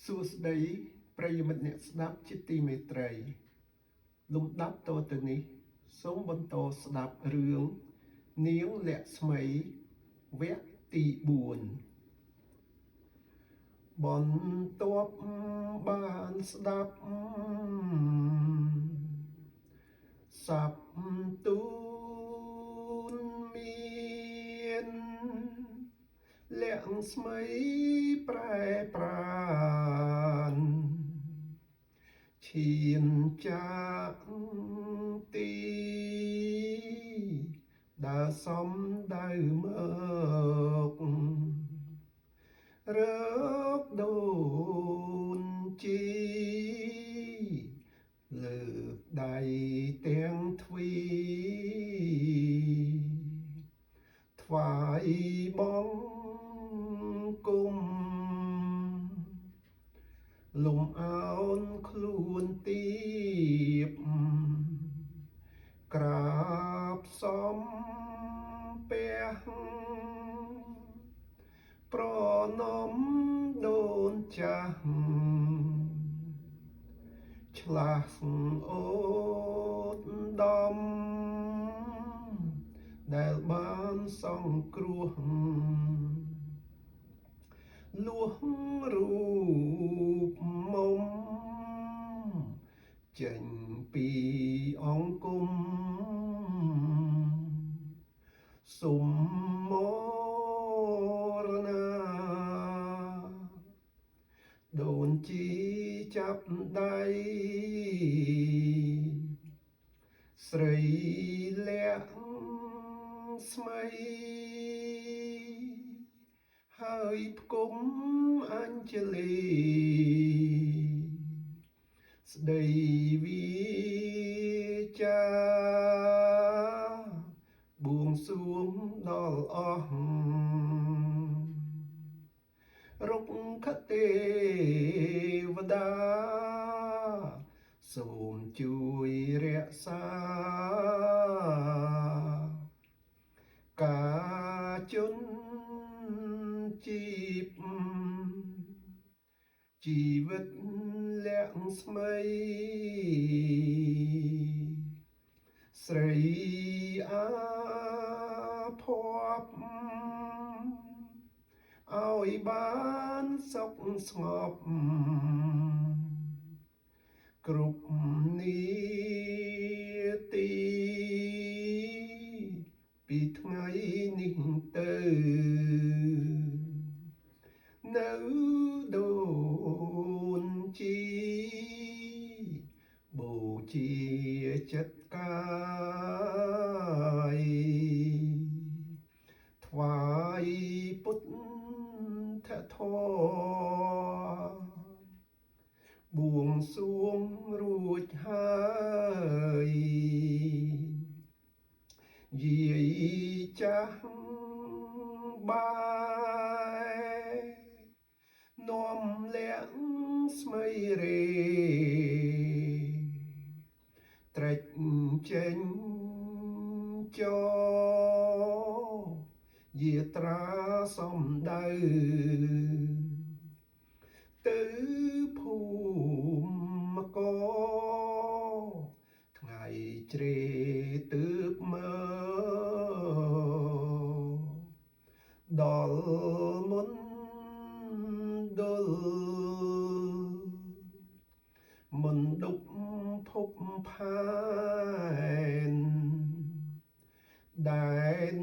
សួស្តីប្រិយមិត្តអ្នកស្ដាប់ជាទីមេត្រីលំដាប់តទៅនេះសូមបន្តស្ដាប់រឿងនាងលក្ស្មីវគ្គទី4បន្ទាប់បានស្ដាប់សັບទូនមានលក្ស្មីប្រែប្រានឈានចាកទីដើរសំដៅមក រកដូនជីលើកដៃទាំងទ្វីថ្វាយបង្គំលំអោនខ្លួនទៀបក្រាបសំពះ ប្រណមដូនចាស់ឆ្លាស់អូតដំដែលបានសង្គ្រោះលួសរូបមុំចេញពីអង្គគុំសុំមរណាដូនជីចាប់ដៃស្រីលក្ស្មីហើយផ្គុំអញ្ជលីស្ដីវាចាបួងសួងដល់អស់រុក្ខទេវតាសូមជួយរក្សាការជន់ជីពជីវិតលក្ស្មីស្រីអាភពឲ្យបានសុខស្ងប់គ្រប់នីទីពីថ្ងៃនេះទៅនៅដូនជីបូជាចិត្តកាយថ្វាយពុទ្ធធម៌បួងសួងរួចហើយយាយចាស់បែនាំលក្ស្មីរេត្រិចចេញចយាត្រាសំដៅទៅភូមិកថ្ងៃជ្រេទើបមើដល់មុនដុលមុនដប់ភពផែនដែន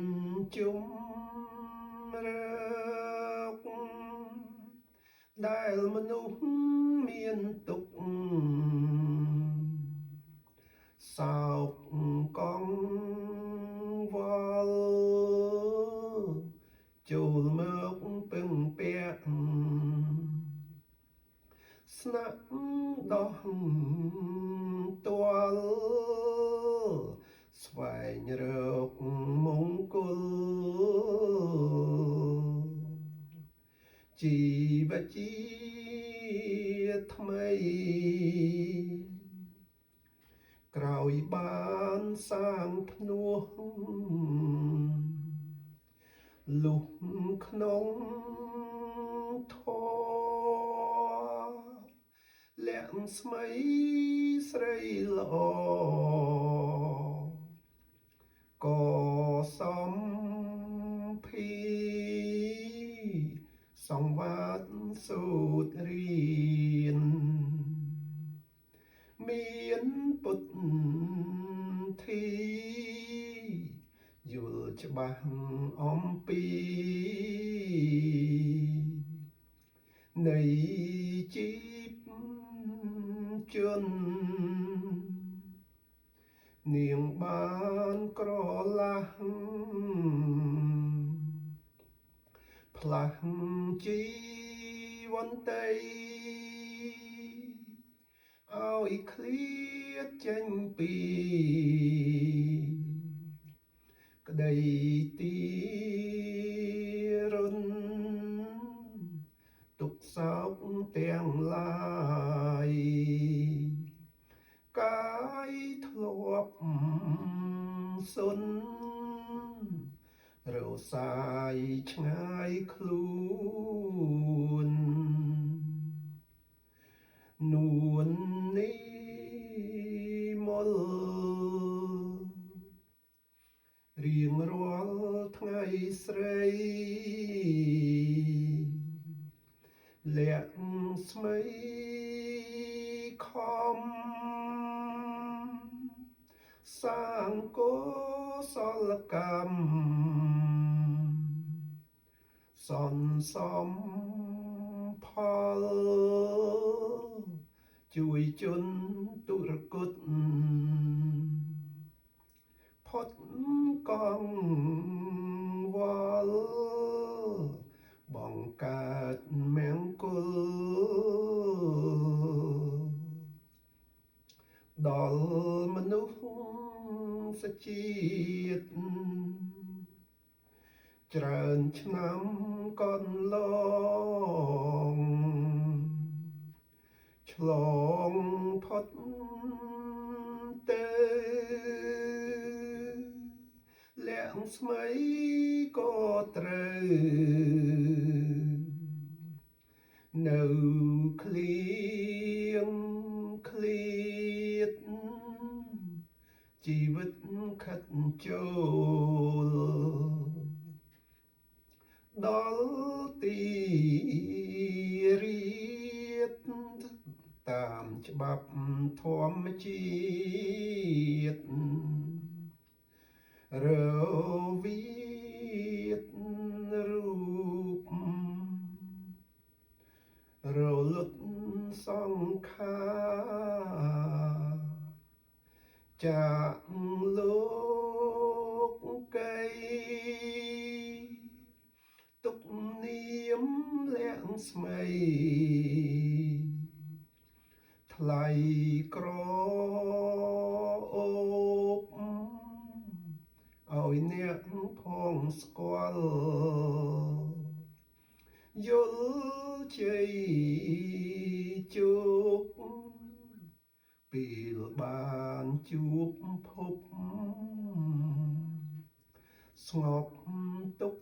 ជុំរើកដែលមនុស្សមានទុក្ខសោកកងវល់ចូលមកពឹងពាក់ស្នាក់ដោះទាល់ស្វែងរកមង្គលជីវជាថ្មីក្រោយបានសាងភ្នួសលុះក្នុងធម៌ ក្ស្មីស្រីល្អក៏សំភីសង្វាតសូត្ររៀនមានពុទ្ធីយល់ច្បាស់អំពីនៃជីពជននាងបានក្រឡាស់ផ្លាស់ជីវន្តីឲ្យឃ្លាតចេញពីក្តីទីរុនទុកសោកទាំងឡាយកាយធ្លាប់សុនរសាយឆ្ងាយខ្លួននួននេះមុលរៀងរាល់ថ្ងៃស្រីលក្ស្មីខំសាងកុសលកម្មសន្សំផលជួយជនទុរគតផុតកងវល់បង្កើតមង្គលដល់មនុស្សជាតិច្រើនឆ្នាំកន្លងឆ្លងផុតទៅលក្ស្មីក៏ត្រូវនៅឃ្លៀងឃ្លាតជីវិតខិតចូលដល់ទីរៀតតាមច្បាប់ធម្មជាតិរវិតរូបរលត់សង្ខារចាកលោកកៃទុកនាមលក្ស្មីថ្លៃក្រអូបឲ្យអ្នកផងស្គាល់យល់ជ័យជោគពេលបានជួបភពស្ងប់ទុក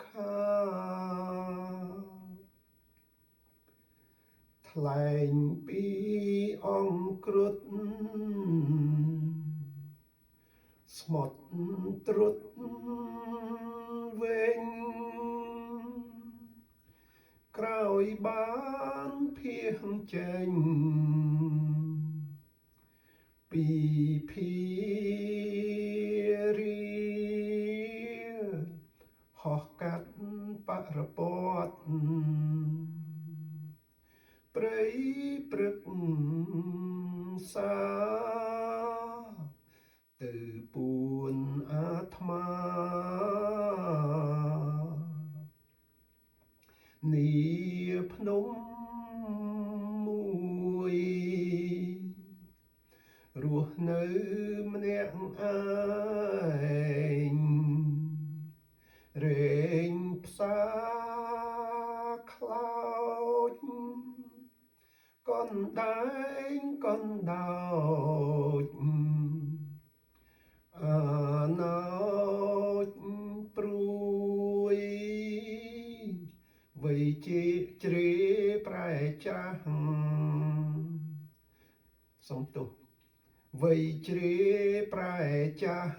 ខាថ្លែងពីអង្គគ្រុឌស្មុតត្រុតវិញក្រោយបានភៀសចេញពីភីរីហោះកាត់បរពតព្រៃព្រឹក្សាទៅពួនអាត្មានីភ្នំមួយរស់នៅម្នាក់ឯងរែងផ្សាខ្លោចកណ្ដែងកណ្ដោចអាណោចព្រួយវ័យ ជាជ្រេប្រែច្រាស់សំទោសវ័យជ្រេប្រែចាស់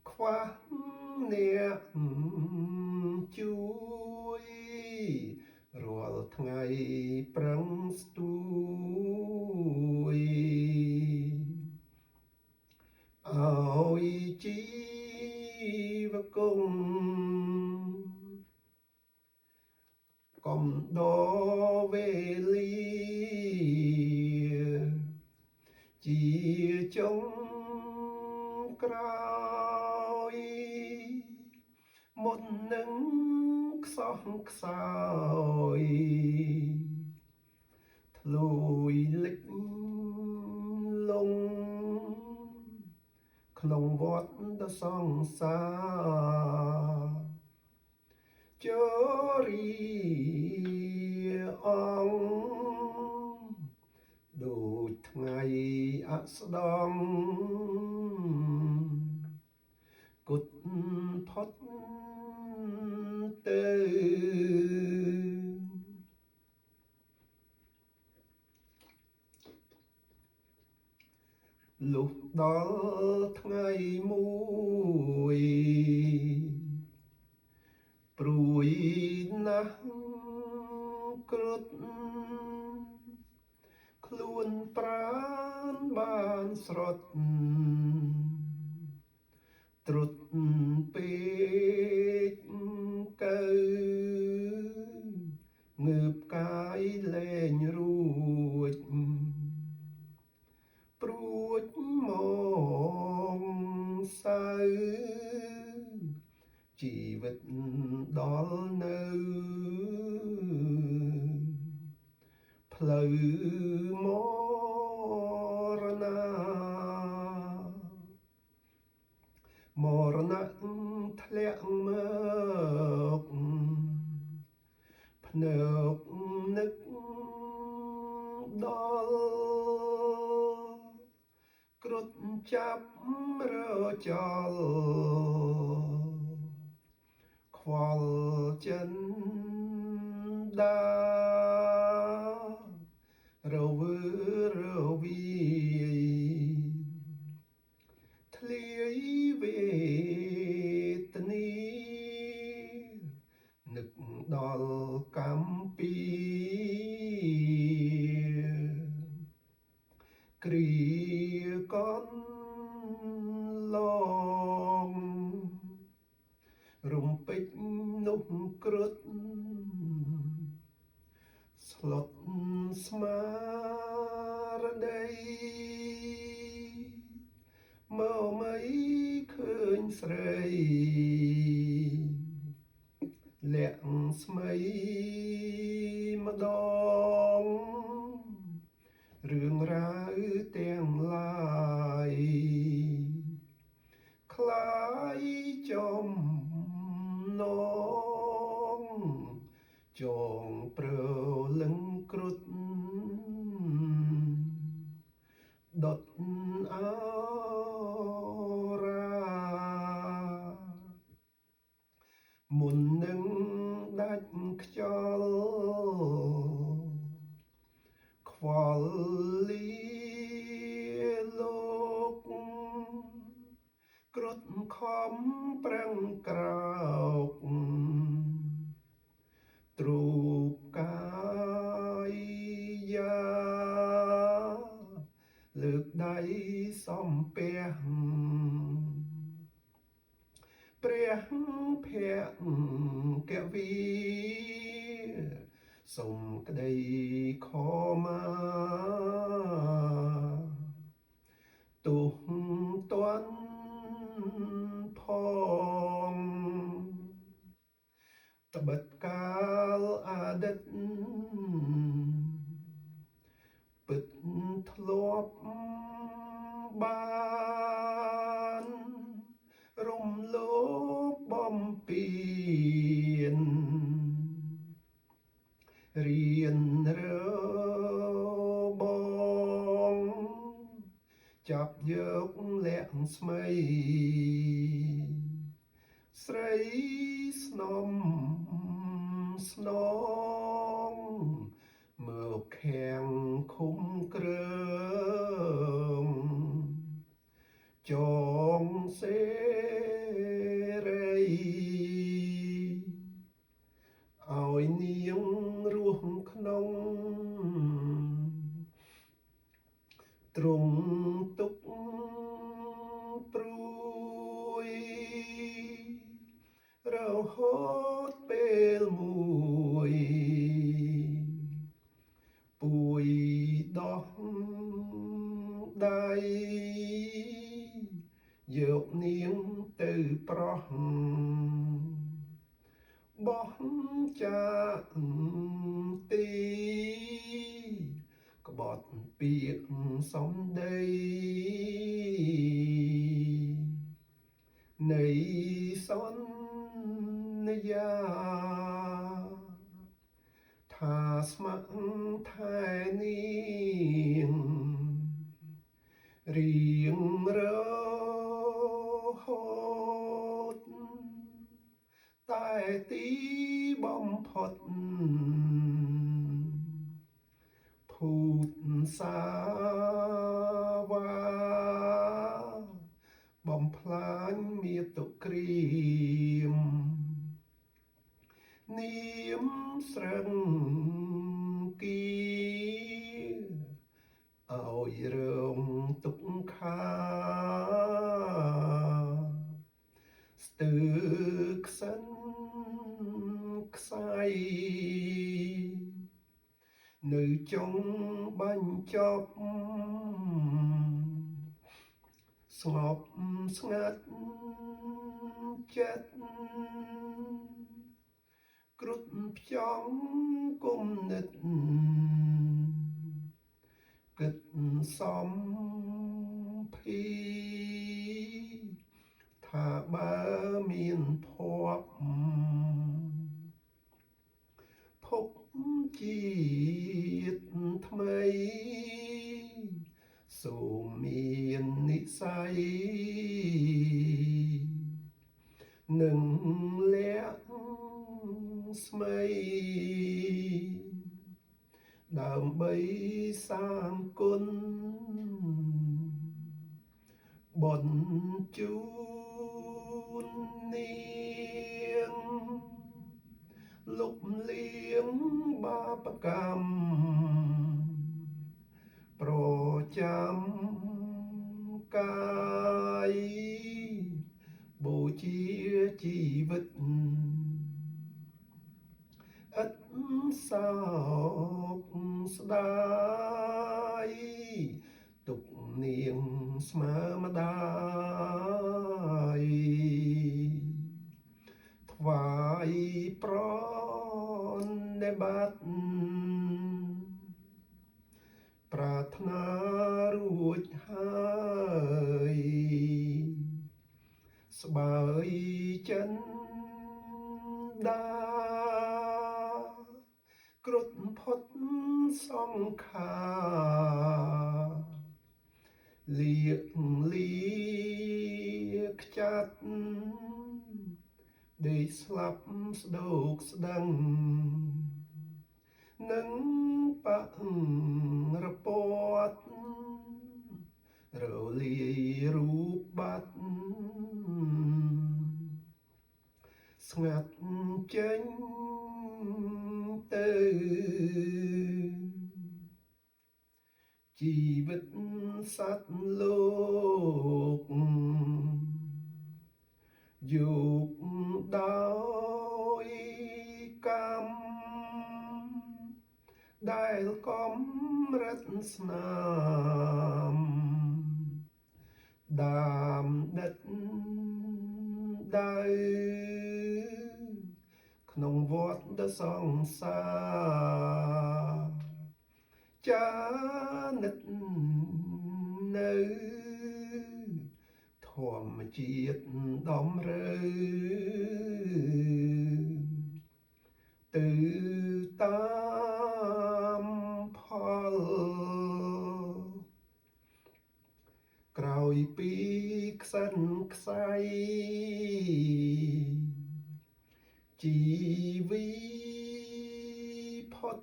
ខ្វះអ្នកជួយរាល់ថ្ងៃប្រឹងស្ទួយឲ្យជីវគង់កំដរវេលាជាចុងក្រោយមុននឹងខ្សោះខ្សោយធ្លួយលិចលងក្នុងវដ្តសង្សារជរីអង្គដូចថ្ងៃអស្ដងគុតផុតទៅលុះដល់ថ្ងៃមួយព្រួយណាស់គ្រុតខ្លួនប្រានបានស្រត់ត្រុតពេកកើងើបកាយលែងរួចព្រួចមកសៅជីវិតដល់នៅផ្លូវមរណាមរណៈធ្លាក់មកភ្នឹកនឹកដល់គ្រុតចាប់រចលខ្វល់ចិនដារវើរវីធ្លាយវេទនីនឹកដល់កម្មពីគ្រាកន្លងរំពេចនោះគ្រុតស្លុតស្មារតីមកមិនឃើញស្រីលាក់ស្មីម្ដងរឿងរ៉ាវទាំងឡាយคล้ายចំនងចងប្រលឹងគ្រុតដុតអោរាមុននឹងដាច់ខ្យល់ខ្វល់លីលោកគ្រុតខំប្រឹងក្រោកទ្រូបកាយយាលើកដៃសំពះព្រះភគវីសូមក្តីខមាទោះតន់ផងត្បិតកាលអតីតពិតធ្លាប់បានរំលោភបំពេញរៀនរបងចាប់យកលាក់ស្មីស្រី ស្នំស្នងមកខាំងឃុំគ្រឿងចងសេរីឲ្យនាងរស់ក្នុងទ្រង់ទុកព្រួយរហូតពេលមួយពួយដោះដៃយកនាងទៅប្រោះបោះចាកទីក្បត់ពាក្យសំដីនៃសន្យាថាស្ម័គ្រថែនាងរៀងរហូតតែទីបំផុតភូតសាវ៉ាបំផ្លាញមាតុគ្រាមនាមស្រឹងគីឲ្យរងទុក្ខាស្ទើខ្សិនខ្សែនៅចុងបាញ់ចប់ស្ងប់ស្ងាត់ចិត្តគ្រុឌផ្ចង់គុំនិតគិតសំភីថាបើមានភពភពជាតិថ្មីសូមមាននិស័យនឹងលក្ស្មីដើម្បីសាងគុណបុណ្យជូននាងលុបលាងបាបកម្មប្រចាំកាយបូជាជីវិតឥតសោកស្ដាយទុកនាងស្មើម្ដាយថ្វាយប្រណិប័តប្រាថ្នារួចហើយស្បើយចិនដាគ្រុឌផុតសង្ខាលៀកលីខ្ចាត់ដេកស្លាប់ស្ដោកស្ដឹងនឹងបរពតរលាយរូបបាត់ស្ងាត់ចេញទៅជីវិតសត្វលោកយកដោយកម្មដែលកំរិតស្នាមដាមដិតដៅក្នុងវដ្តសង្សារចានិតនៅធម្មជាតិដំរើទៅតាមផលក្រោយពីខ្សិនខ្សែ ជីវីផុត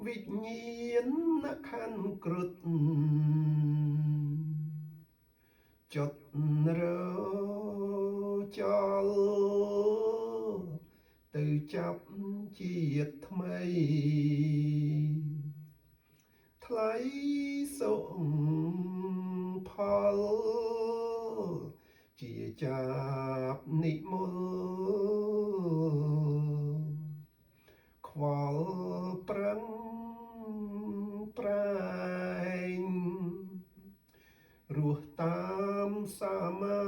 វិញ្ញាណខណ្ឌគ្រុតចុតរចលទៅចាប់ជាតិថ្មីថ្លៃសុខផលជាចាប់និមលខ្វល់ប្រឹងប្រែងរស់តាមសមា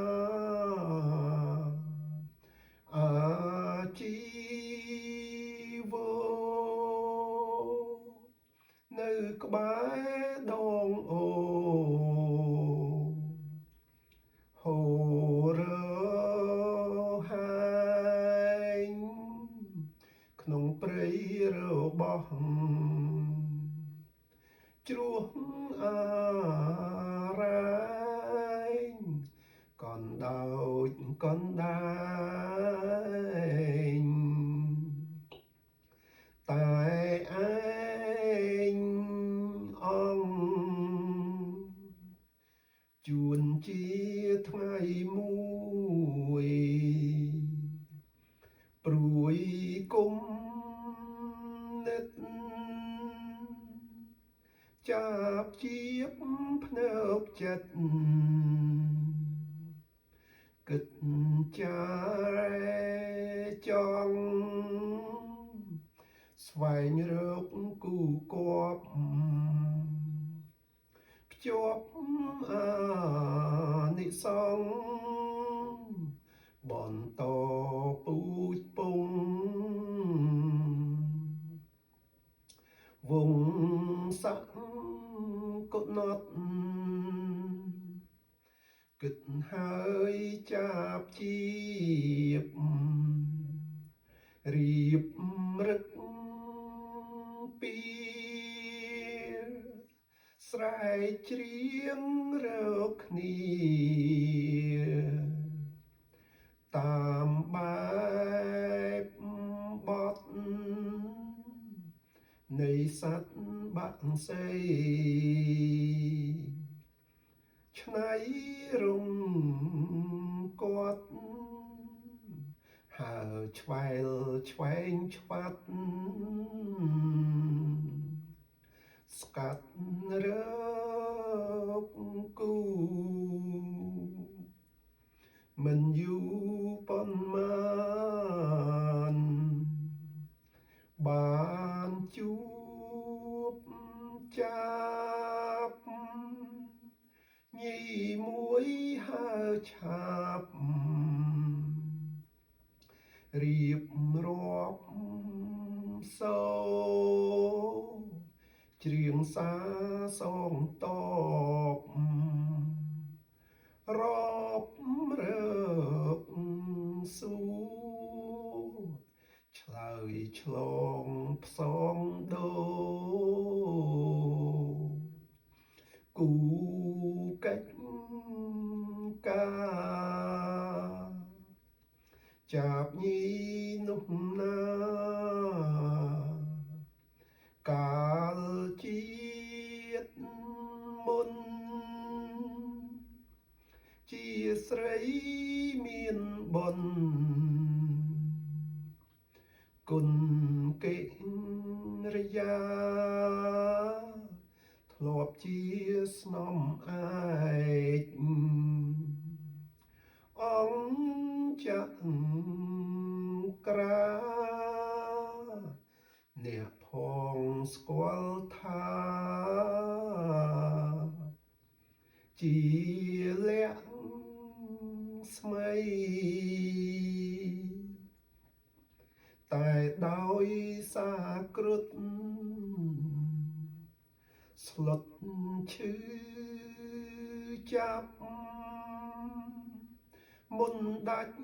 អាជីវោនៅក្បែរដងអូហូរហែងក្នុងព្រៃរបស់ជ្រោះអារ៉ែងកណ្ដោចកណ្ដាងតែឯងអង្គជួនជាថ្ងៃមួយព្រួយគុំនិតចាប់ជាបភ្នើបចិត្តគិតចាចង់ស្វែងរកគូគប់ភ្ជាប់អានិសង្សបន្តពូជពងវងស័កគុណត់គិតហើយចាប់ជាបរៀបរឹកពីស្រែកច្រៀងរកគ្នាតាមបែបបត់នៃសត្វបាក់សីឆ្នៃរងគាត់ហើឆ្វែលឆ្វែងឆ្វាត់ស្កាត់រកគូមិនយូរប៉ុន្មានបានជួបចាប់ញីមួយហើឆាបរៀបរាប់សូច្រៀងសាសងតបរាប់រើកសួរឆ្លើយឆ្លងផ្សងដូគូកិច្ចការចាប់ញីនោះណាកាលជាតិមុនជាស្រីមានបុណ្យគុណកិរិយាធ្លាប់ជាស្នំឯកអង្គចក្រាអ្នកផងស្គាល់ថាជាលក្ស្មីតែដោយសារគ្រុតស្លុតឈឺចាប់មុនដាច់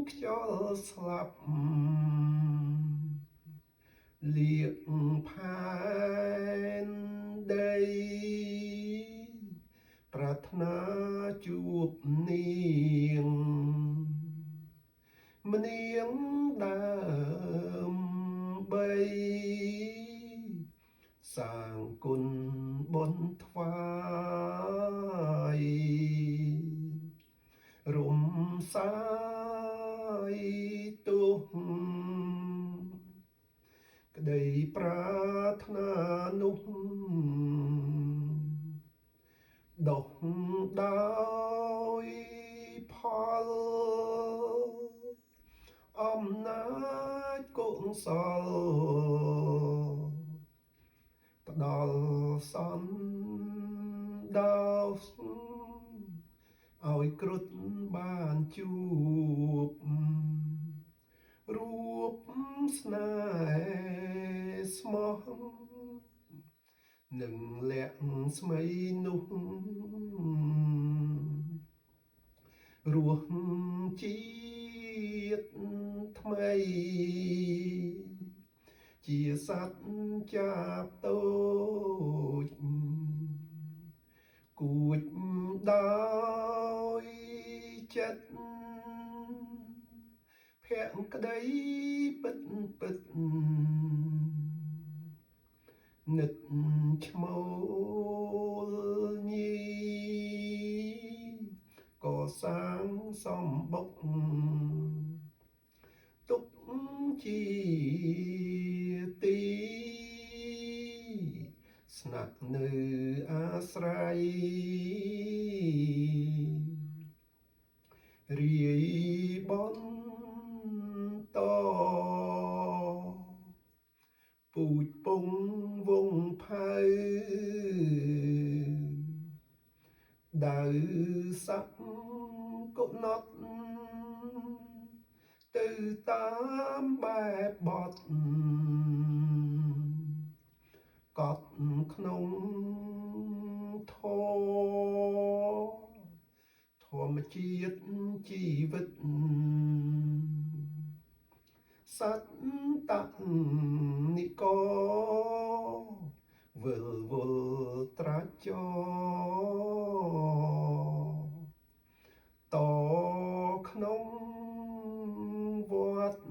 ខ្យល់ស្លាប់លៀកផែនដីប្រាថ្នាជួបនាង ម្នាងដើមបីសាងគុណបុណ្យថ្វាយរំសាយទុះក្តីប្រាថ្នានោះដោះដោយផលអំណាចកុសលផ្ដល់សន្តោសឲ្យគ្រុឌបានជួបរូបស្នេហ៍ស្មោះនឹងលក្ស្មីនោះរស់ជាតិថ្មីជាសត្វចាប់តូចគួចដោយចិត្តភក្តីពិតពិតនឹកឈ្មោលញីក៏សាងសំបុកទុកជាទីស្នាក់នៅអាស្រ័យរាយបន្តពូជពងវងផៅដៅស័កកុណត់ទៅតាមបែបបត់កត់ក្នុងធម៌ធម្មជាតិជីវិតសត្វតនិកវិលវល់ត្រាចតក្នុងវត្ត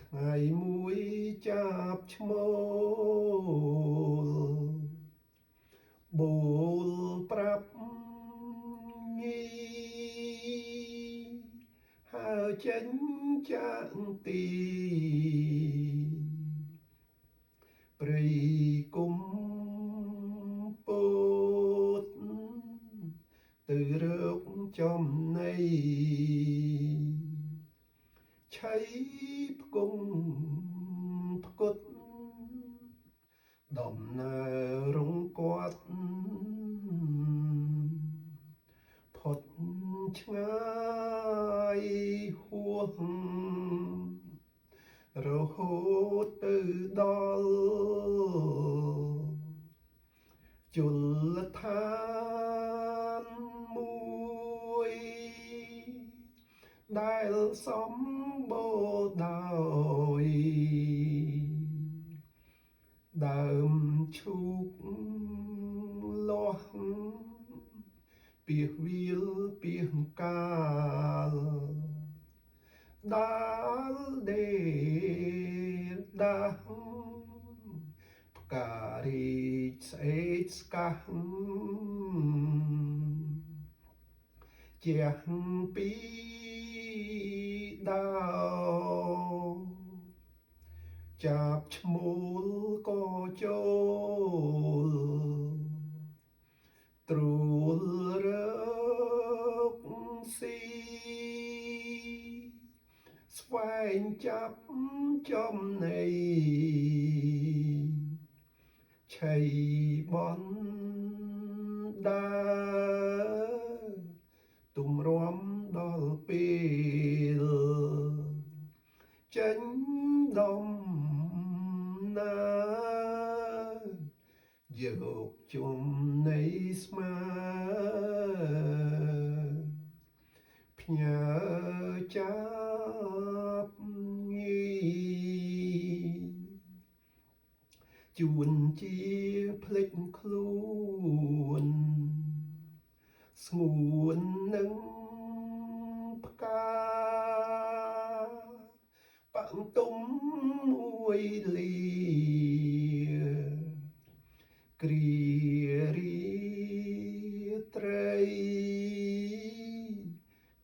ថ្ងៃមួយចាប់ឈ្មោលបូលប្រាប់ញីហើយចេញចាកទីព្រៃគុំពោតទៅរកចំណីឆៃផ្គង់ផ្គត់ដំណើររងគាត់ផុតឆ្ងាយហួសរហូតទៅដល់ជលឋានមួយដែលសម្បូរដោយដើមឈូកលាស់ពីវាលពីកាលដាលដេដាស់ផ្ការីកស្អេកស្កះជះពីដាវចាប់ឈ្មោលក៏ចូលត្រួលរកស៊ីស្វែងចាប់ចំណីឆៃបនដាទុំរំដល់ពេលចេញដំណើរយកចំណីស្មើផ្ញើចាប់ងាយជួនជាភ្លេចខ្លួនស្ងួននឹងផ្កា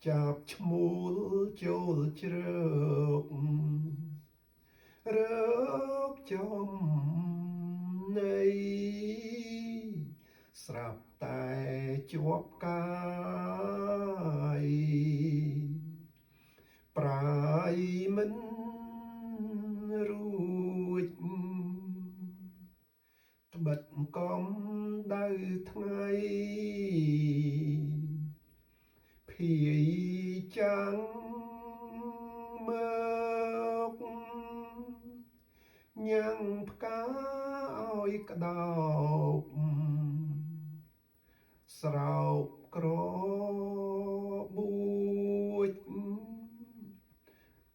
ចាប់ឈ្មោលចូលជ្រករកចំនៃស្រាប់តែជាប់កាយប្រាយមិនរួចត្បិតកំដៅថ្ងៃភាយចាំងមកញ៉ាំងផ្កាឲ្យក្តោបស្រោបក្របួច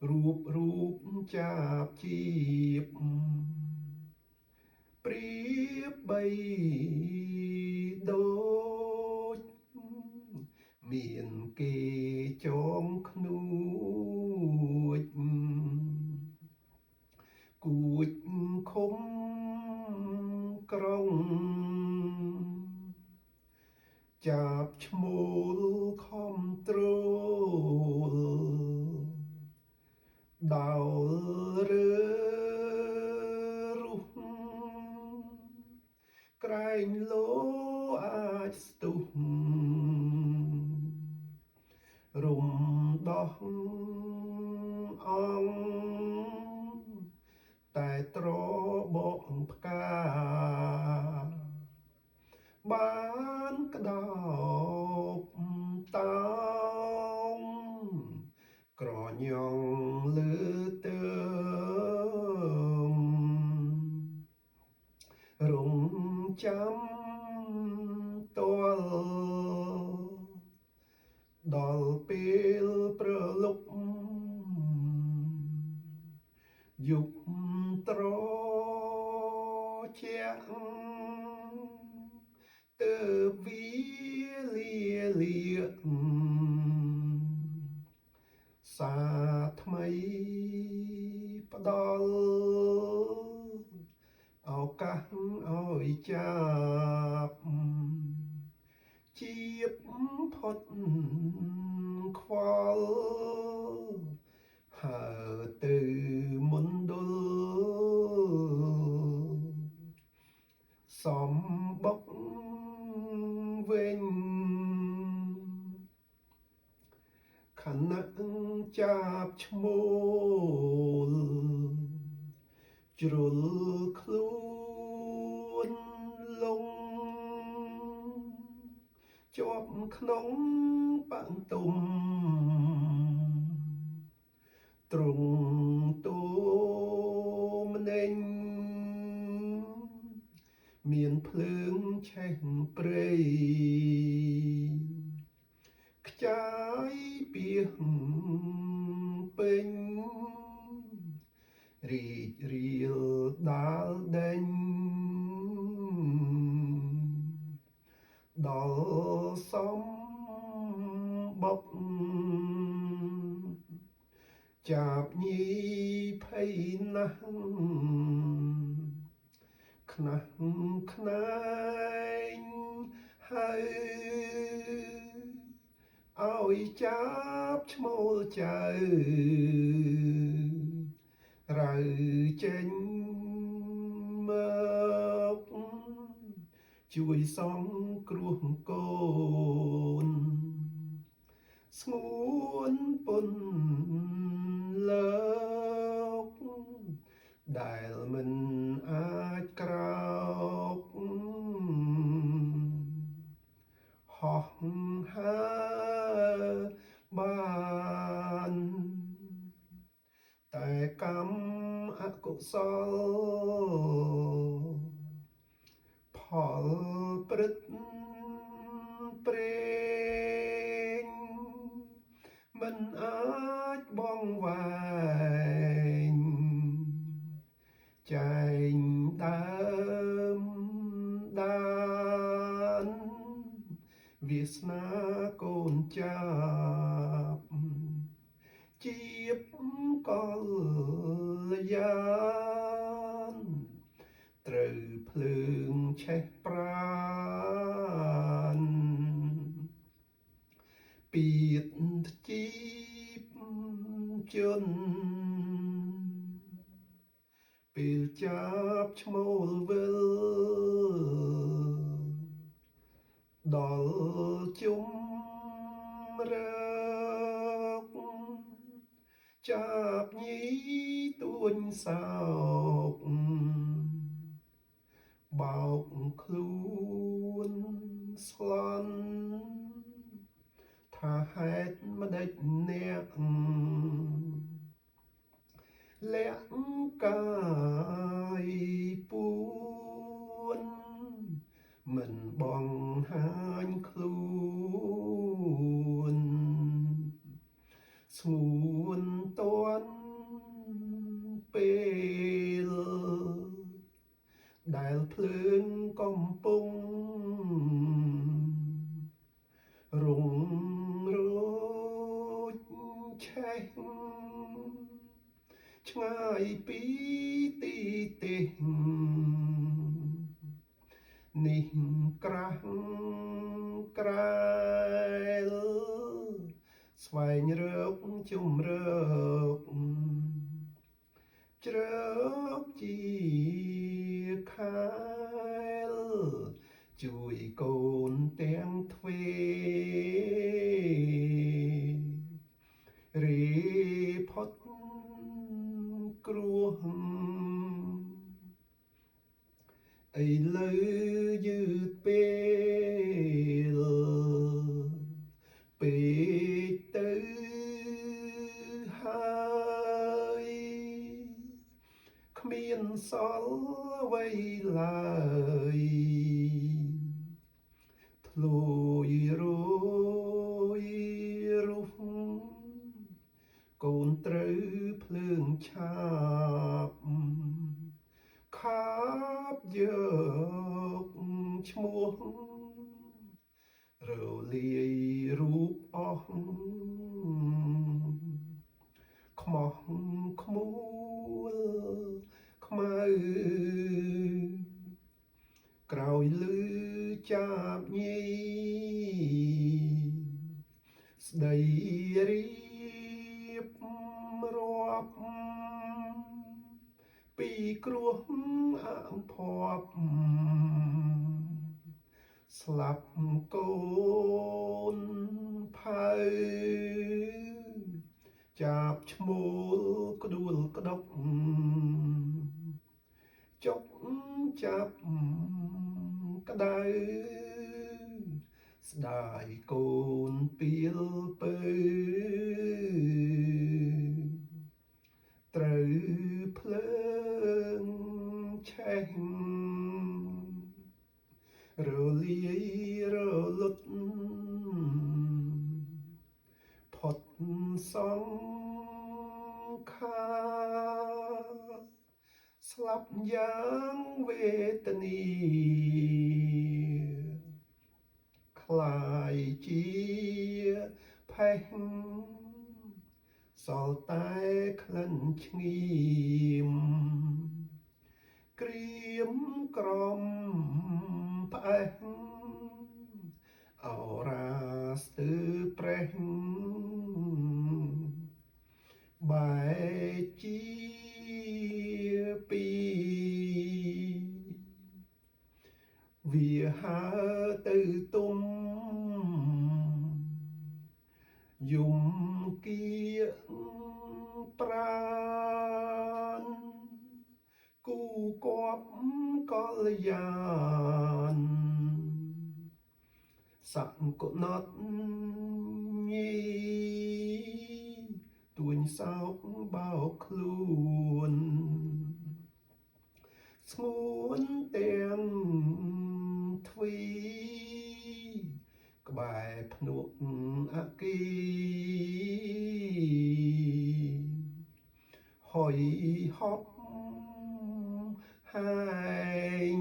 រូបរូបចាបជាបប្រៀបបីដូចមានគេចងខ្នួចគួចឃុំក្រុងចាប់ឈ្មោលខំទ្រលដោលរើរុះក្រែងលោអាចស្ទុះរំដោះអង្គតែត្របកផ្កាបានក្តោបតោងក្រញងលើទើមរងចាំតលដល់ពេលប្រលប់យុគត្រជាក់ទើបវាលាលាសាថ្មីផ្ដល់ឱកាសឲ្យចាប់ជាបផុតខ្វល់ហើទៅមណ្ឌលសំបុកវិញខណៈចាប់ឈ្មោលជ្រុលខ្លួនលងជាប់ក្នុងបាក់ទុំទ្រង់ទូម្នេញមានភ្លើងឆេះព្រៃខ្ចាយពីពេញរីករាលដាលដេញដល់សំបុកចាប់ញីភ័យណាស់ខ្នះខ្នែងហើយឲ្យចាប់ឈ្មោលចៅរៅចេញមកជួយសង្គ្រោះកូនស្ងួនពុនលើកដែលមិនអាចក្រោកហោះហើបានតែកម្មអកុសលផលព្រឹត្តព្រេងមិនអាចបងវែងចែងដើមដានវាសនាកូនចាប់ជាបកលយានត្រូវភ្លើងឆេះប្រាន ពីតជីបជនពេលចាប់ឈ្មោលវិលដល់ជុំរើកចាប់ញីទួញសោកបោកខ្លួនស្លន់ថាហេតុម្ដេចអ្នកលាក់កាយពួនមិនបងហាញខ្លួនស្ងួនតន់ពេលដែលភ្លើងកំពុងរុងរោចឆេះឆ្ងាយពីទីទេសនេះក្រាស់ក្រែលស្វែងរកជំរើកជ្រើកជាខែលជួយកូនទាំងទ្វេរីផុតគ្រោះឥឡូវយឺតពេលពេកទៅហើយគ្មានសល់អ្វីឡើយធ្លួយរយរុះកូនត្រូវភ្លើងឆាបខាបយកឈ្មោះរលាយរូបអស់ខ្មោះខ្មួលខ្មៅក្រោយលឺចាប់ញីស្ដីរៀបរាប់ពីគ្រោះអភ័ព្វស្លាប់កូនផៅចាប់ឈ្មោលក្ដួលក្ដុកចុកចាប់ក្ដៅស្ដាយកូនពីលពៅត្រូវភ្លើងឆេះរលាយរលត់ផុតសង្ខាស្លាប់យ៉ាងវេទនាក្លាយជាផេះសល់តែក្លិនឈ្ងៀមក្រៀមក្រំផ្អេះអរាស្ទើប្រេះបែកជាពីរវាហើទៅទុំយំគៀប្រានគូគប់កល្យានសង្កណត់ញីទួញសោកបោកខ្លួនស្ងួនទាំងទ្វីក្បែរភ្នក់អគីហុយហប់ហែង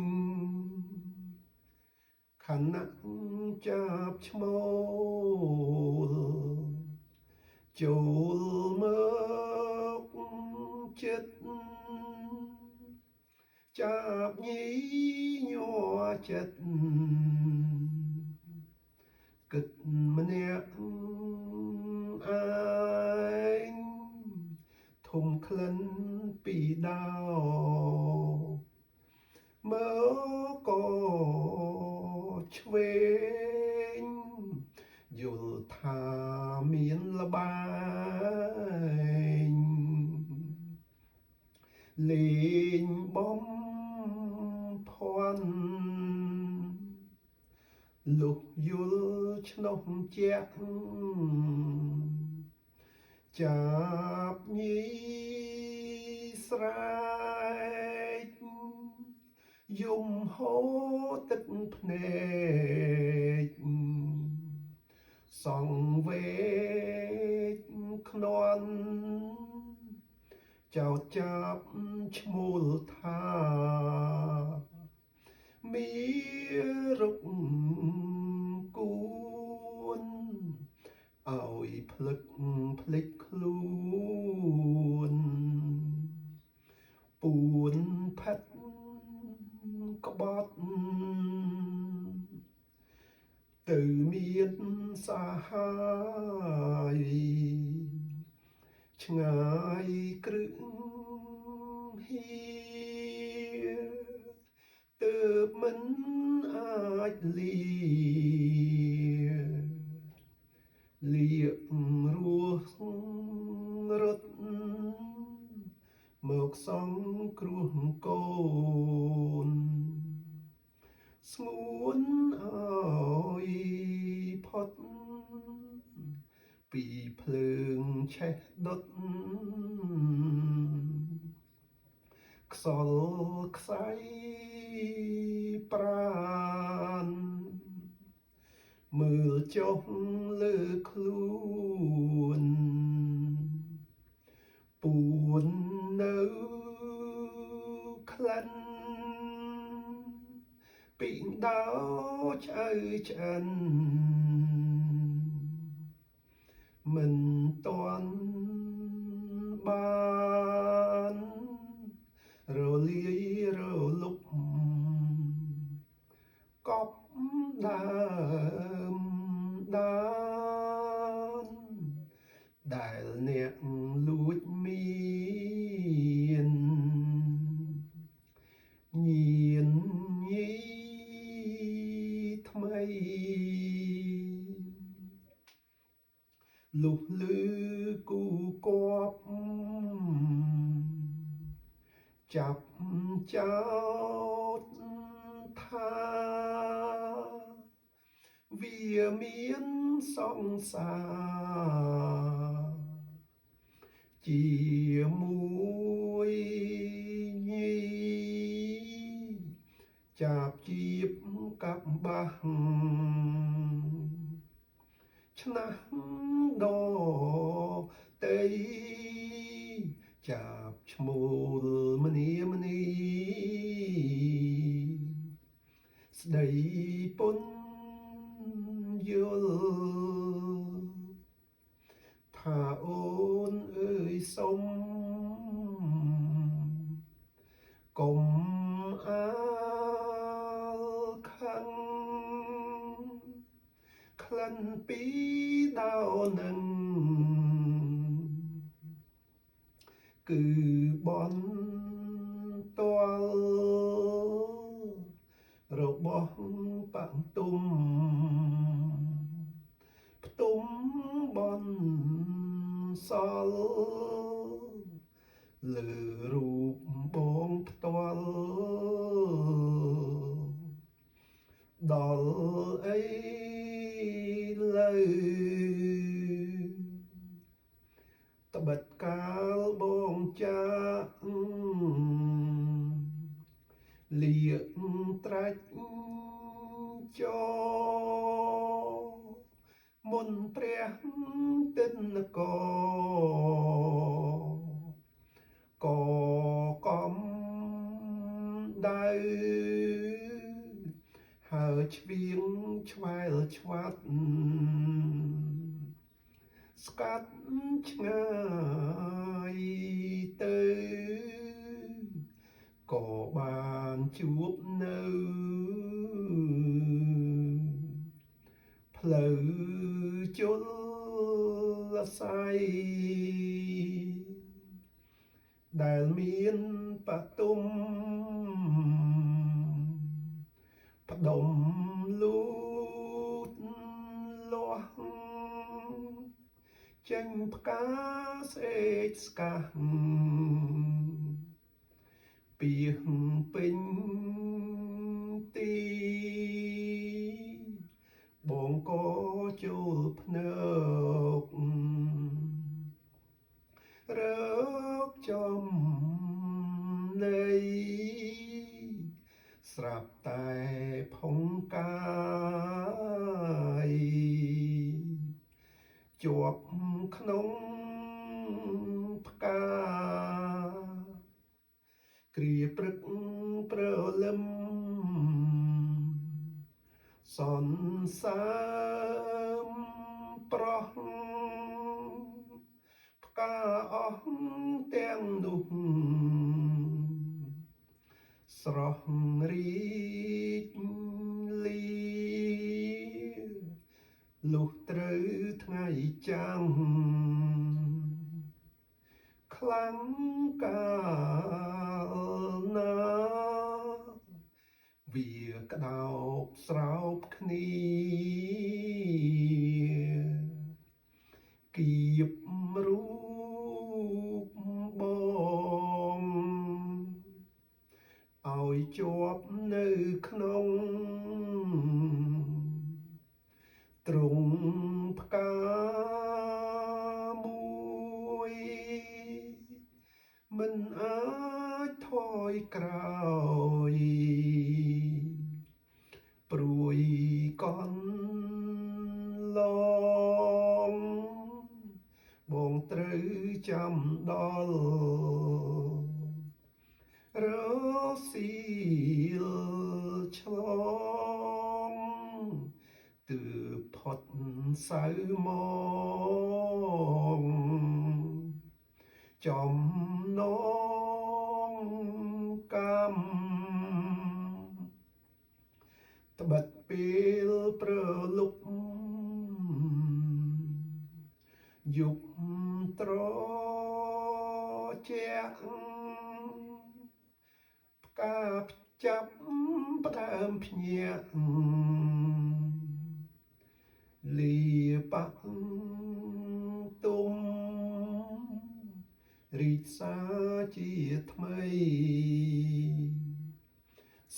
ខណៈចាប់ឈ្មោលចូលមកចិត្តចាប់ញីញ័រចិត្តគិតម្នាក់ មានលបែងលេងបំភ័ន្តលុះយល់ឆ្នោះជាក់ចាប់ញីស្រែកយំហូរទឹកភ្នែកសង្វេកខ្នន់ចោតចាប់ឈ្មោលថាមានរុកគួនឲ្យភ្លឹកភ្លេចខ្លួនពួនផិតក្បត់ទៅមានសាហាយឆ្ងាយគ្រឹងហៀទើបមិនអាចលាលៀករស់រត់មកសង្គ្រោះកូនស្ងួនឲ្យផុតពីភ្លើងឆេះដុតខ្សលខ្សែប្រានមើលចុះលើខ្លួនពួននៅក្លិនពីដោឆ្អៅឆ្អិនមិនតាន់បានរលាយរលុបកប់ដើមដានដែលអ្នកលួចមានញៀនញីថ្មីលុះលឺគូគប់ចាប់ចោតថាវាមានសង្សារជាមួយញីចាប់ជីបកាប់បាសឆ្នះដតីចាប់ឈ្មោលមនីមនីស្ដីពុនយល់ថាអូនអើយសុំកុំអាលខឹងក្លិនពីដោនឹងគឺបនតលរបស់បាក់ទុំផ្ទុំបនសល់លើរូបបងផ្ទាល់ដល់អីលើត្បិតកាលបងចាក់លៀកត្រាច់ចោមុនព្រះទិនកកកំដៅហើយឆ្វៀងឆ្វែលឆ្វាត់ស្កាត់ឆ្ងាយទៅក៏បានជួបនៅផ្លូវជលស័យដែលមានបទុមផ្ដុំលូតលាស់ ចេញផ្កាស្អេកស្កាស់ពីពេញទីបងក៏ចូលភ្នឹករកចំនៃស្រាប់តែផុងកាយជាប់ក្នុងផ្កាគ្រាព្រឹកព្រលឹមសន្សាមប្រោះផ្កាអស់ទាំងនោះស្រស់រីកលីលុះត្រូវថ្ងៃចាំងខ្លាំងកាលណាវាក្តោបស្រោបគ្នាគៀបរូបបងឲ្យជាប់នៅក្នុងទ្រង់ផ្កាមួយមិនអាចថយក្រោយព្រួយកន់ឡងបងត្រូវចាំដល់រសៀលឆ្លងទើបផុតសៅមងចំណងកម្មត្បិតពេលប្រលប់យប់ត្រជាក់ផ្កាផ្ចាប់ផ្ដើមភ្ញាក់លាបាក់ទុំរីកសាជាថ្មី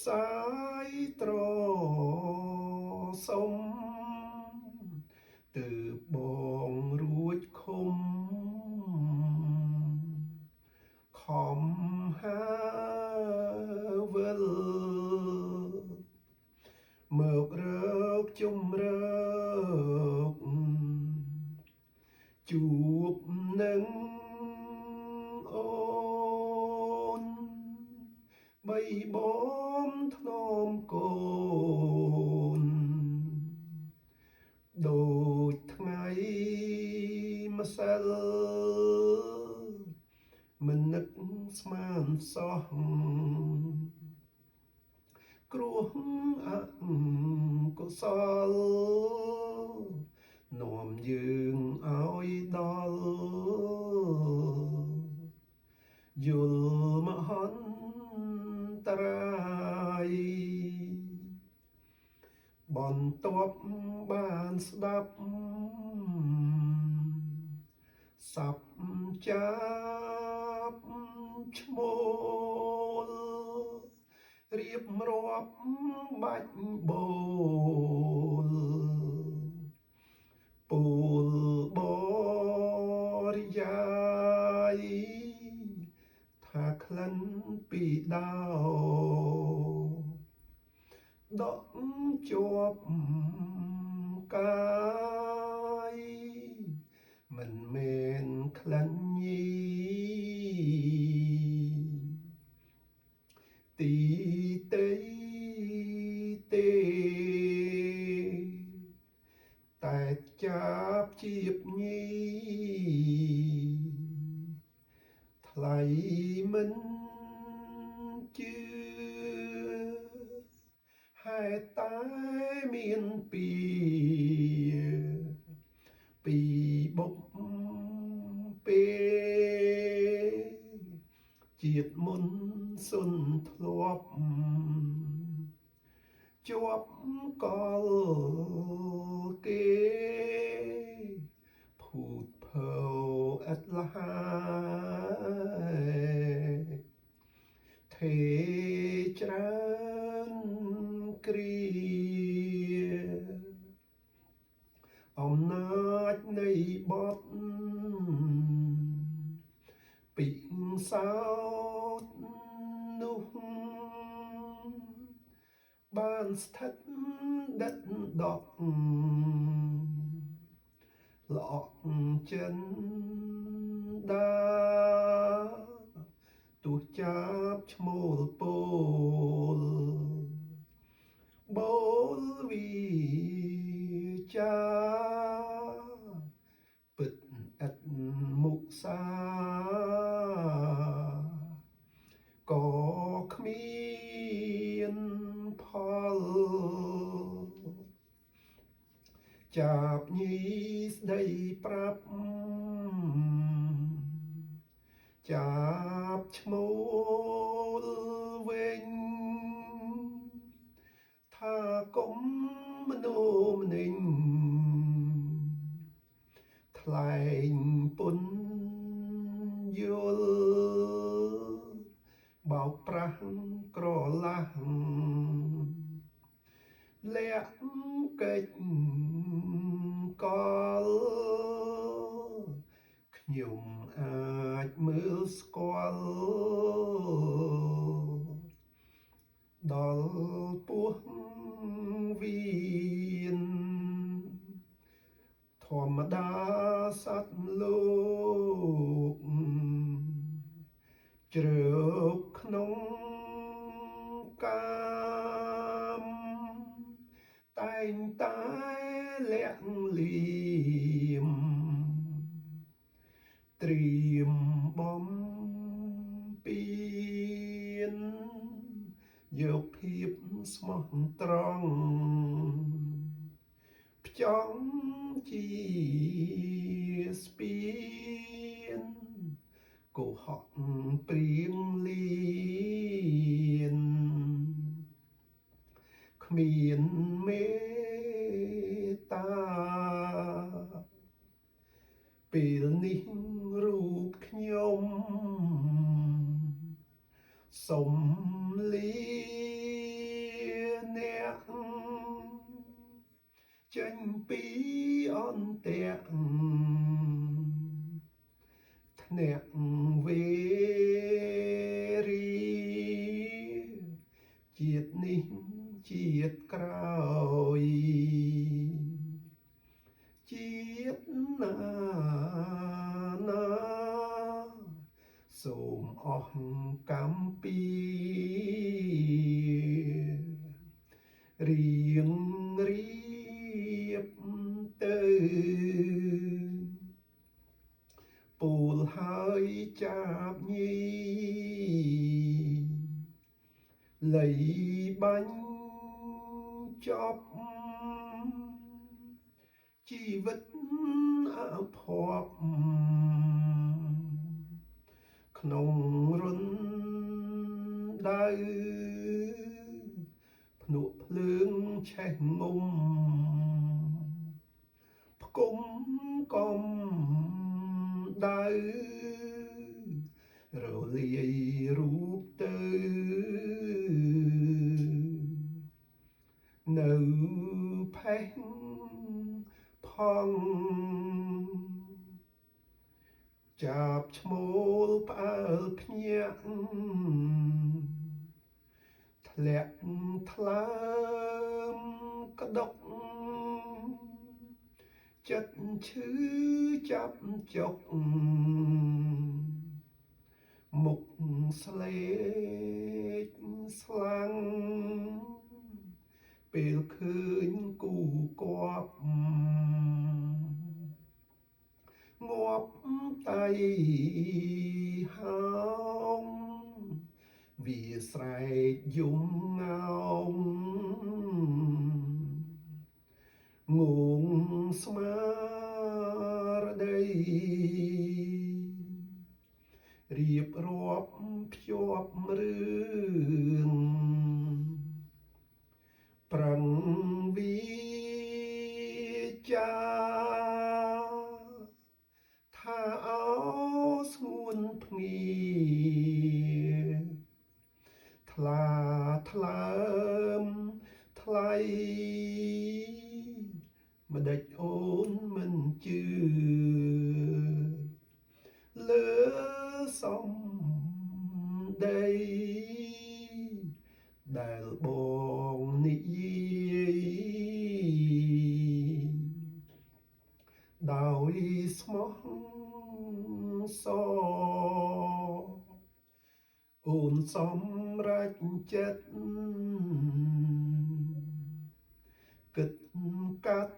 សាយត្រសុំទើបបងរួចឃុំខំហាវិលមករកជំរើកជួបនឹងអូនបីបងធ្នមកូនដូចថ្ងៃម្សិលមិននឹកស្មានសោះគ្រោះអកុសលនាំយើងឲ្យដល់យល់មហន្តរាយបន្ទាប់បានស្ដាប់សັບចាប់ឈ្មោលរៀបរាប់បាច់បូលពូលបរិយាយថាក្លិនពីដោដកជាប់កាយមិនមែនក្លិនញីទីតីទេតែចាប់ជាបញីថ្លៃមិនជឿហេតុតែមានពីបុកពេលជាតិមុនសុនធ្លាប់ជាប់កលគេភូតភ លហើយថេច្រើនគ្រាអំណាចនៃបទពិសោធន៍នោះបានស្ថិតដិតដកល្អក់ចិនដាទោះចាប់ឈ្មោលពោលបូលវីចាពិតឥតមុសាក៏គ្មានផលចាប់ញីស្ដីប្រាប់ចាប់ឈ្មោលវិញថាកុំមនោមនិញថ្លែងពុនយល់បោកប្រាស់ក្រឡាស់លាក់កិច្ចកលខ្ញុំអាចមើលស្គាល់ដល់ពោះវៀនធម្មតាសត្វលោកជ្រើកក្នុងកាមតែងតែលាក់លៀមត្រៀមបំពីនយកភាពស្មោះត្រង់ផ្ចង់ជាស្ពានកុហកព្រៀងលៀនគ្មានមេត្តាពេលនេះរូបខ្ញុំសុំលាអ្នកចេញពីអន្ទាក់ធ្នាក់វេរីជាតិនេះជាតិក្រោយជាតិណាណាសូមអស់កម្មពីរៀងរៀបទៅពូលហើយចាប់ញីលៃបាញ់ចប់ជីវិតអភ័ព្វក្នុងរុនដៅភ្នក់ភ្លើងឆេះងំផ្គុំកំដៅរលាយរូបទៅនៅផេះផង់ចាប់ឈ្មោលផ្អើលភ្ញាក់ធ្លាក់ថ្លើមក្តុកចិត្តឈឺចាប់ចុកមុខស្លេកស្លាំងពេលឃើញគូគប់ងាប់តៃហោងវាស្រែកយំងោងងងស្មារតីរៀបរាប់ភ្ជាប់រឿងប្រឹងវិចាថាអោ សអូនសម្រេចចិត្តគិតកាត់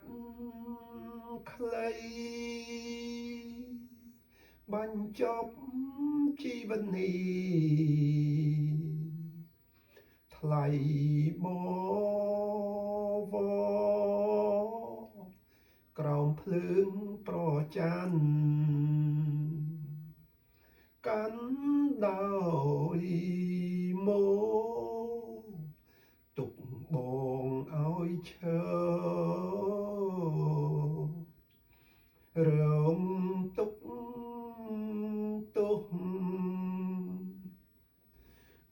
ខ្លី បញ្ចប់ជីវិតនេះថ្លៃបវរក្រោមភ្លើងប្រច័នកាន់ដោយមោទុកបងឲ្យឈើរងទុកទោស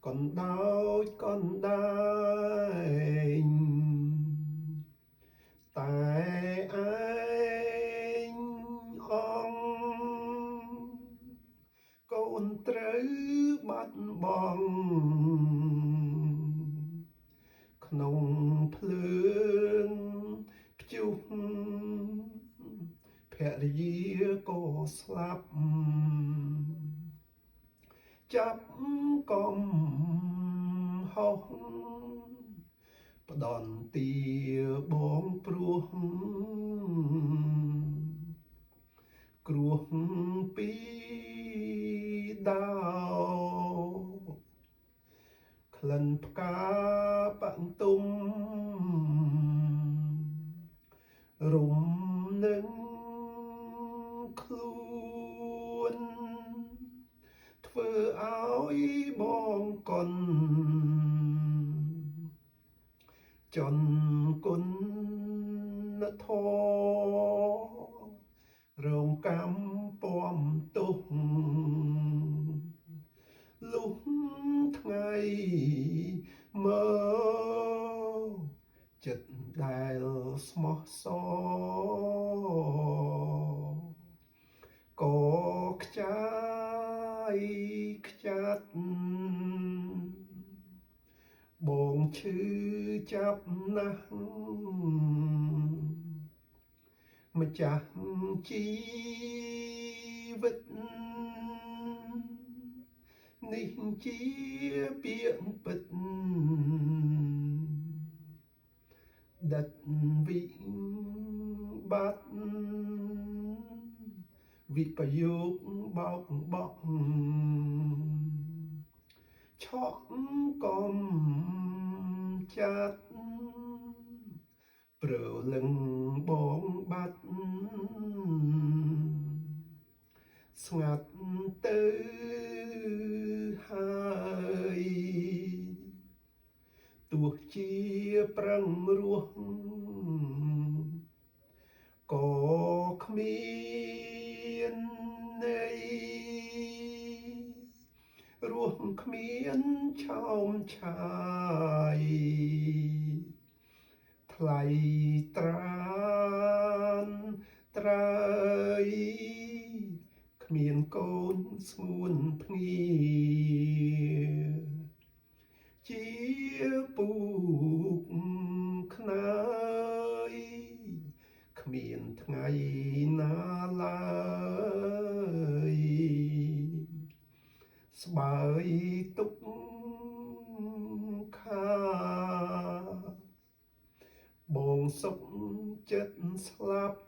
កណ្ដោចកណ្ដែងតែឯងអងកូនត្រូវបាត់បង់ក្នុងភ្លើងព្យុះភរិយាក៏ស្លាប់ចាប់កំហុសផ្ដន់ទាបងព្រោះគ្រោះពីដោក្លិនផ្កាបទុំរុំនឹងខ្លួនធ្វើឲ្យបងកុនចន់គុណធម៌រងកម្មពំទោសលុះថ្ងៃមើលចិត្តដែលស្មោះសរក៏ខ្ចាយខ្ចាត់បងឈឺចាប់ណាស់ម្ចាស់ជីវិតនេះជាពាក្យពិតដិតវិបត្តិវិបយោគបោកបក់ឆក់កំចាត់ព្រលឹងបងបាត់ស្ងាត់ទៅហើយទោះជាប្រឹងរស់ក៏គ្មានន័យរស់គ្មានឆោមឆាយថ្លៃត្រានត្រើយគ្មានកូនស្ងួនភ្ងាជាពូកខ្នើយគ្មានថ្ងៃណាឡើយស្បើយទុកខាបងសុខចិត្តស្លាប់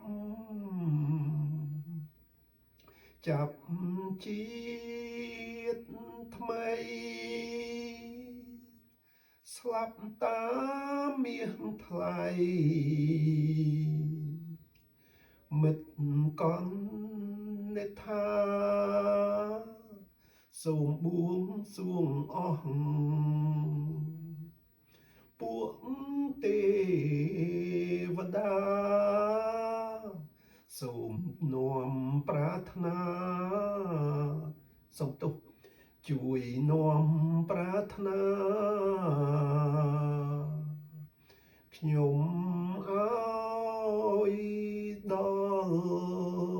ចាប់ជាតិថ្មីស្លាប់តាមមាសថ្លៃមិត្តកនថាសូមបួងសួងអស់ពួកទេវតាសូមនាំប្រាថ្នាសូមទោសជួយនាំប្រាថ្នាខ្ញុំឲ្យដល់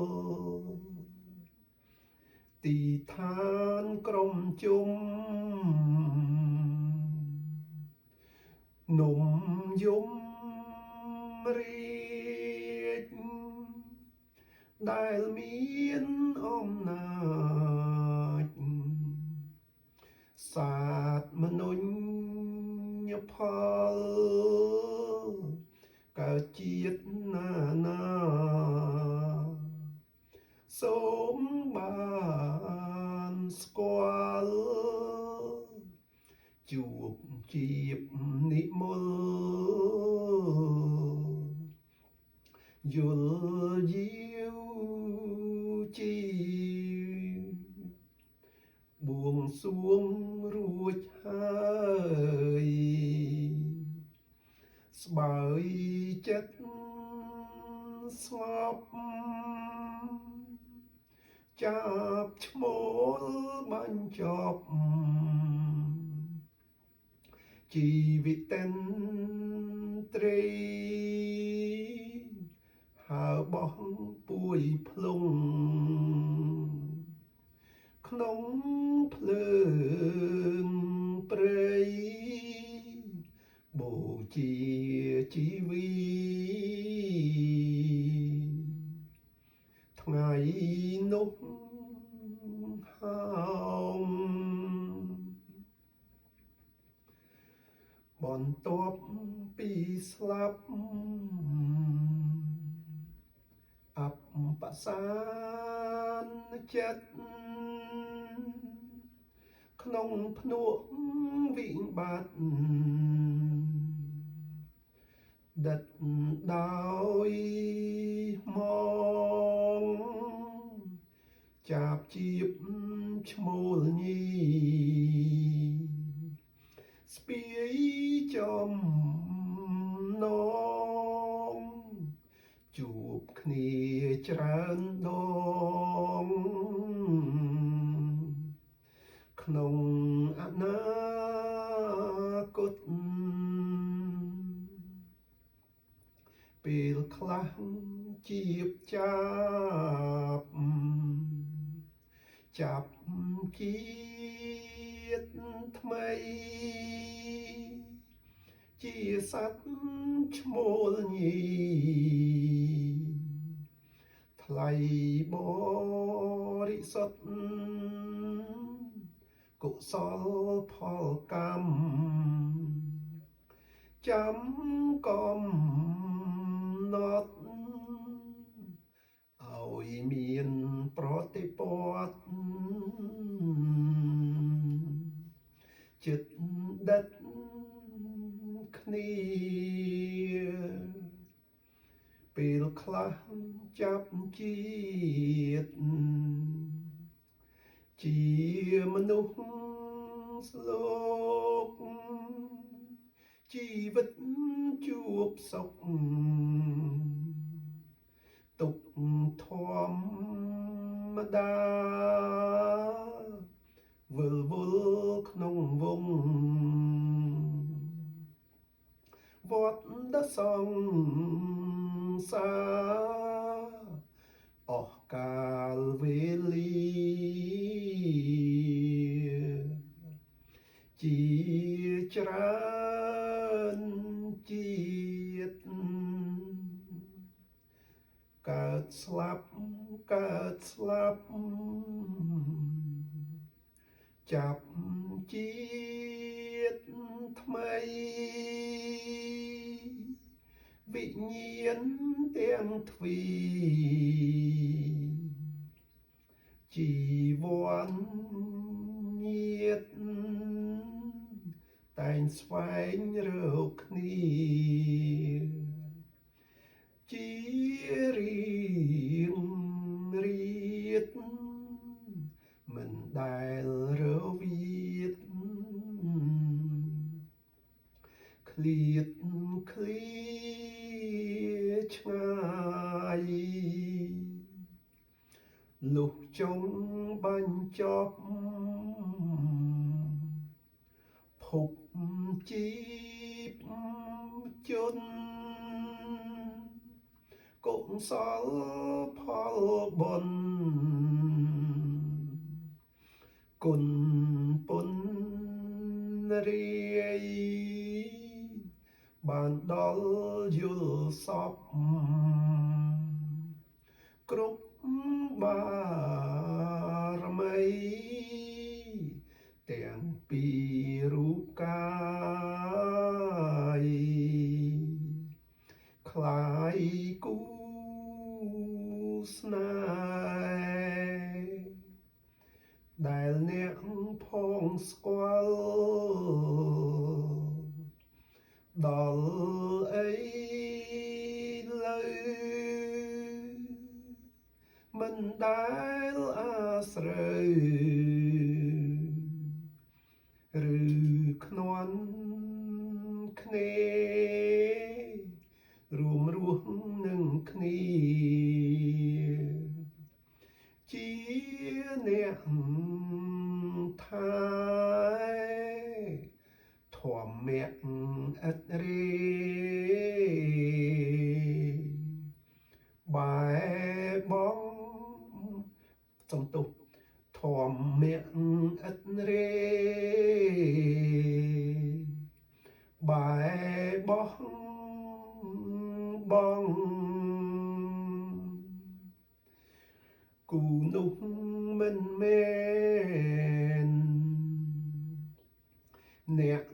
ទីឋានក្រុមជុំនំយំរាជដែលមាន សូមបានស្គាល់ជួបជាបនិមលយល់យាវជីបួងសួងរួចហើយស្បើយចិត្តស្ងប់ចាប់ឈ្មោលបាញ់ចប់ជីវិតិនត្រីហើបោះពួយភ្លុងក្នុងភ្លើងព្រៃបូជាជីវីថ្ងៃនោះហោងបន្ទាប់ពីស្លាប់អបសានចិត្តក្នុងភ្នក់វិបត្តិដិតដោយមងចាប់ជាបឈ្មោលញីស្ពាយចំនងជួបគ្នាច្រើនដងក្នុងអនាគតពេលខ្លះជាបចាប់ចាប់ជាតិថ្មីជាសត្វឈ្មោលញីថ្លៃបរិសុទ្ធកុសលផលកម្មចាំកំណត់ឲ្យមានប្រតិពត្តិចិត្តដិតគ្នាពេលខ្លះចាប់ជាតិជាមនុស្សស្លោកជីវិតជួបសុខទុក្ខធម្មតាវិលវល់ក្នុងវងវត្តដសង្សារអស់កាលវេលាជាច្រើនជាតិកើតស្លាប់កើតស្លាប់ចាប់ជាតិថ្មីវិញ្ញាណទាំងទ្វីជីវ័នញាតតែងស្វែងរកគ្នាជារៀងរៀតមិនដែលរវៀតឃ្លាតឃ្លាឆ្ងាយលុះចុងបាញ់ចប់ភពជីពជនកុសលផលបុណ្យគុណពុនរាយបានដល់យល់សពគ្រប់បារមីទាំងពីររូបកាយក្លាយគូស្នេ ស្គាល់ដល់អីលើមិនដែលអាស្រូវឬខ្នន់គ្នារួមរស់នឹងគ្នាជាអ្នកថែធម្មៈឥតរេបែបងសំទុះធម្មៈឥតរេបែបោះបងគូនោះមិនមែនអ្នក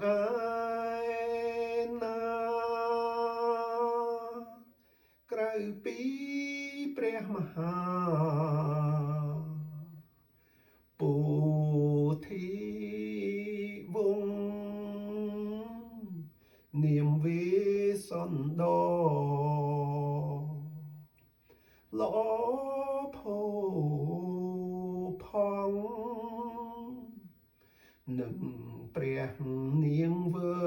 ឯណាក្រៅពីព្រះមហាពោធិវង្សនាមវេសន្តរល្អផូផង់នឹងព្រះនាងវើ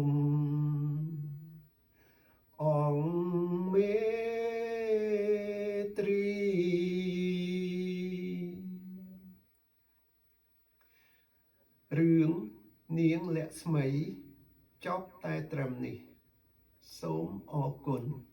មអង្គមេត្រីរឿងនាងលក្ស្មីចប់តែត្រឹមនេះសូមអរគុណ។